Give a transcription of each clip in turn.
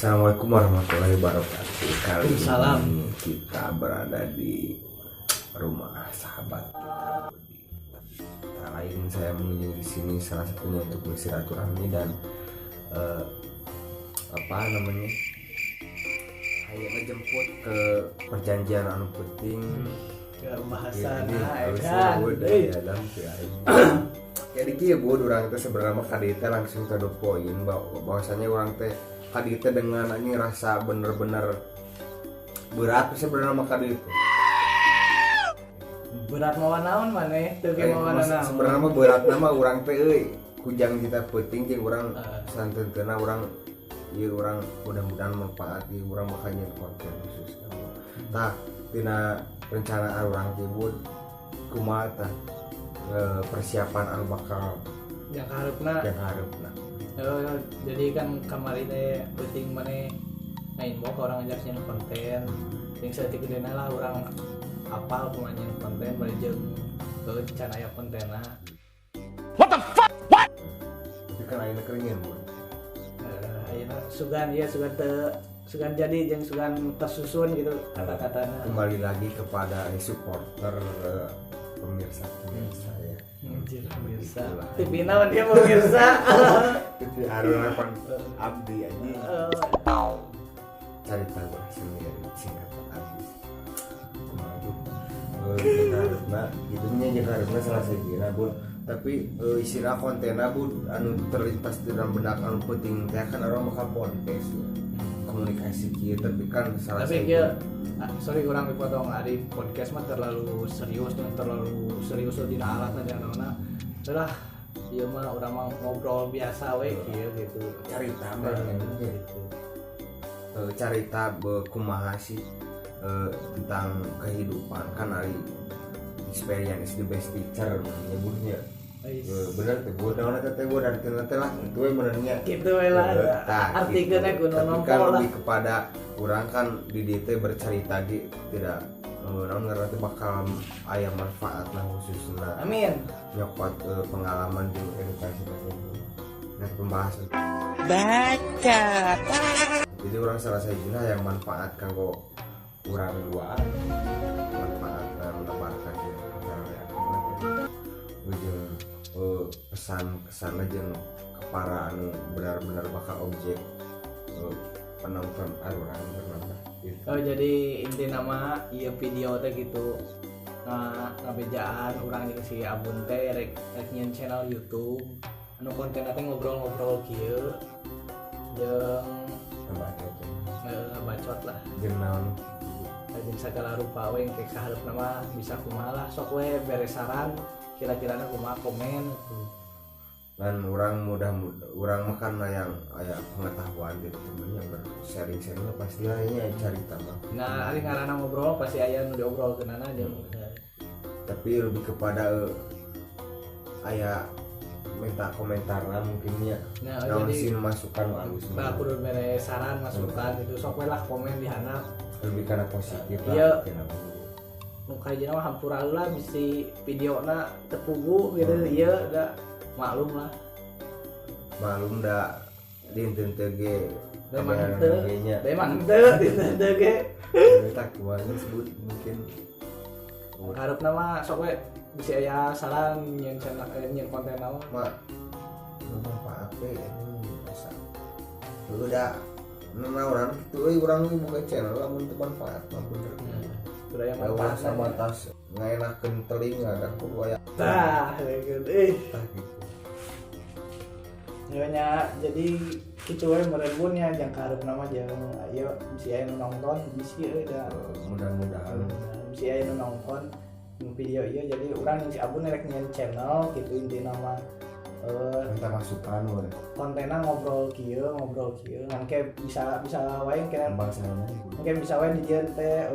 Assalamualaikum warahmatullahi wabarakatuh. Kali Waalaikumsalam. Ini kita berada di rumah sahabat kita, Budi. Tak lain saya mengunjungi di sini salah satunya untuk bersilaturahmi dan apa namanya, hanya ngejemput ke perjanjian anu penting. Ke pembahasan. Ini nah harusnya edan bud euy. Ya dalam ke aing. Jadi kieu, Bud, urang teh sebenarnya mah ka dieu teh langsung to the point bahwasanya urang teh ka dieu teh dengan anjing rasa bener-bener berat sebenarnya mah ka dieu teh. Berat mawa naon maneh teu ge Kayak mawa naon? Sebenarnya mah berat nama urang teh euy kujang kita penting jeung urang Eh. santeuna urang ieu, urang mudah-mudahan manfaat ieu, urang bakal nyieun konten khusus. Tah, tina rencana urang teh, Bud, kumaha tah persiapan anu bakal yang kaharepna? Yang hareup. Jadi kan kamari teh penting maneh ngainbox ka urang ngajak nyieun konten yang saeutik gedena lah, urang apal kumaha nyieun konten bari jeung can aya kontenna. Tapi kan ayeuna keur nyieun, Bud. Ayeuna sugan ieu, sugan teu, sugan jadi jeung sugan tersusun gitu kata-katana. Kembali lagi kepada supporter, pemirsa pemirsa ya. Anjir, pemirsa. Begitulah. TV naon dia pemirsa? Itu aruna pan abdi anjing. Cari tahu lah sendiri singkatan abdi kumaha tuh. Jeung hareup gitu nya, jeung hareupna salah sahijina, Bun, tapi istilah kontenna, Bun, anu terlintas di dalam benak anu penting teh kan urang bakal podcast ya, komunikasi kieu, tapi kan salah Tapi sahiji- kieu, ah, sorry kurang dipotong, ari podcast mah terlalu serius dan terlalu serius dina alatna dina naonna lah. Ieu mah urang mah ngobrol biasa we kieu gitu. Carita mah gitu. Carita kumaha sih tentang kehidupan kan ari experience is the best teacher menyebutnya. Bener tuh gue naon eta teh, gue dari teh lah itu we benernya. Gitu we lah. Tah, artikeunna gitu. kudu Tapi nompo kan lah. Lebih kepada urang kan di DT bercerita di tidak naon ngaranna teh bakal aya manfaat lah, khususnya Amin. Nyokot pengalaman jeung edukasi teh. Nah, pembahasan Baca. Jadi urang salah sahijina yang manfaat kanggo urang dua, manfaat menebarkan jeung jeung pesan kesana jeung ke para anu benar-benar bakal objek penonton urang bermanfaat gitu. Oh, jadi inti nama ieu video teh gitu, nah, ngabejaan urang jeung si Abun teh rek rek nyieun channel YouTube anu konten teh ngobrol-ngobrol kieu jeung ngebacot. Ngebacot lah. Jeung naon? Jeung segala rupa we kayak saharepna mah bisa kumaha lah, sok we bere saran kira-kirana kumaha, komen gitu. Dan urang mudah urang mah kan yang aya pengetahuan gitu, temennya bersharing-sharing pasti lah ini carita mah. Nah, ari ngaranna ngobrol pasti aya nu diobrolkeunana jeung Tapi lebih kepada aya minta komentar lah mungkin ya. Nah, naon jadi sih masukan nu alus. Nah, kudu bere saran masukan itu, sok we lah komen di handap. Lebih karena positif lah. Iya. Kenapa? Nu kahijina mah hampura heula bisi videona teu pugu gitu, ieu da maklum lah. Malum da dinten teu ge. Da emang henteu. Nya. Da emang henteu dinten teu ge. Tak kumaha sebut mungkin. Harepna mah sok we bisi aya saran nyieun channel, nyieun konten naon. Mak manfaat we ini masa udah naonan gitu euy, urang buka channel lamun teu manfaat mah bener. Udah yang ya urang manfaat. Sama tas ngaenakeun telinga dan kudu aya. Tah gitu eh. Tah gitu. Ya nya, jadi kitu we meureun, Bun, nya jang kaharepna mah jeung ieu bisi aya nu nonton, bisi euy da. Mudah-mudahan. Bisi aya nu nonton video ieu, jadi urang jeung si Abun rek nyieun channel gitu intina mah minta masukan we. Kontenna ngobrol kieu ngan ke bisa bisa wae kena. Bangsa mana? Mungkin bisa wae dijieun teh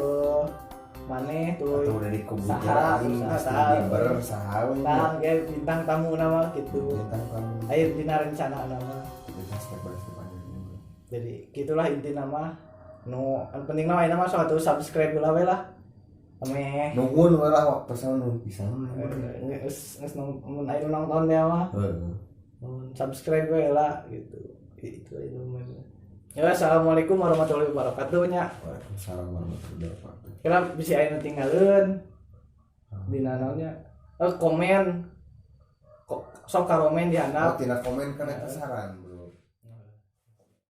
maneh tuh. Atau udah dikuburan. Saha, aing saha. Justin Bieber saha we. Tah kayak bintang tamu nama gitu. Bintang tamu. Ayo dina rencana nama. Bintang step by step aja. Jadi gitulah inti nama nu anu penting nama nama sok atuh subscribe heula we lah ameh. Nuhun we lah, waktu sama nuhun pisan. Geus geus mun aya nu nonton ya mah. Heeh. Mun subscribe we lah gitu, itu mah. Ya, assalamualaikum warahmatullahi wabarakatuh nya. Waalaikumsalam warahmatullahi wabarakatuh. Kira bisa aya nu tinggalin dina naonnya, eh, komen kok sok karomen di Oh, handap. Tina komen kan eta saran.